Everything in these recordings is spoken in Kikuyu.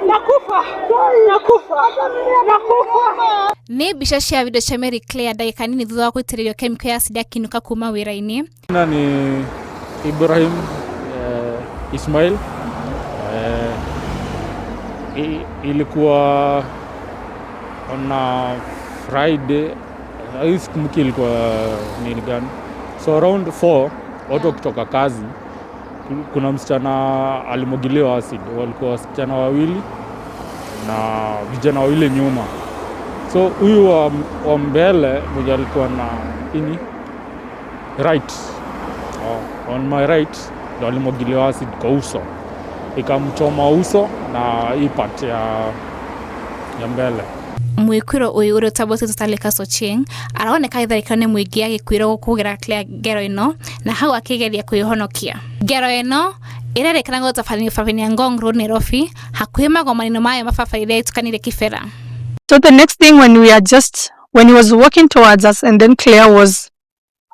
Nakufa, nakufa, nakufa. Nĩ mbica cia video cia Mary Claire ndagĩka nini thutha wa gũitĩrĩrio kemiko ya acid akiinũka kuma wĩra-inĩ. Jina ni Ibrahim Ismail. Ilikuwa on a Friday, hii sikumbuki ilikuwa nini gani. So around 4 watu wakitoka kazi, kuna msichana alimwagiliwa acid. Walikuwa wasichana wawili na vijana wawili nyuma. So huyu wa mbele mwenye alikuwa na ini right, oh, on my right ndo alimwagiliwa acid kwa uso, ikamchoma uso na hii part ya mbele. Mwĩkwĩro ũyũ ũrĩa ũtambũrĩtio Stanley Ochieng aroneka agĩtharĩkĩrwo nĩ mũingĩ agĩkuĩrwo kũgera Claire ngero ĩno na hau akĩgeria kwĩhonokia. Ngero ĩno ĩrerĩkana gũtabanio barabara ya Ngong Road, Nairobi, hakuhĩ magomano mayo mabarabara iria itukanĩire Kibera. So the next thing, when we are just when he was walking towards us and then Claire was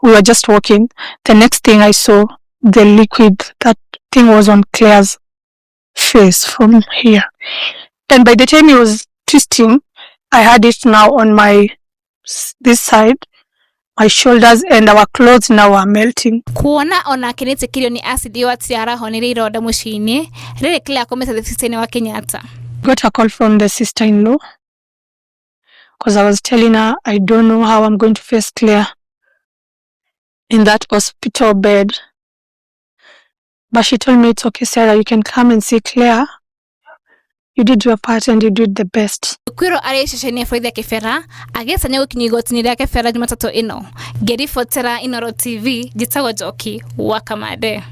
we were just walking, the next thing I saw, the liquid, that thing was on Claire's face from here. And by the time he was twisting, I had it now on my this side, my shoulders, and our clothes now are melting. Kuona onake nĩetĩkĩrio nĩ acid ĩyo atĩ arahonire ironda mũciĩ-inĩ rĩrĩ Claire akomete thibitarĩ wa Kenyatta. Got a call from the sister-in-law because I was telling her I don't know how I'm going to face Claire in that hospital bed. But she told me, "It's okay, Sarah, you can come and see Claire. You did your part and you did the best." Kwĩrwo arĩ ceceni ya borithi ya Kibera agĩcanya gũkinyia igoti-inĩ rĩa Kibera Jumatatũ ĩno. Ngĩribotera Inooro TV, njĩtagwo Njoki wa Kamande.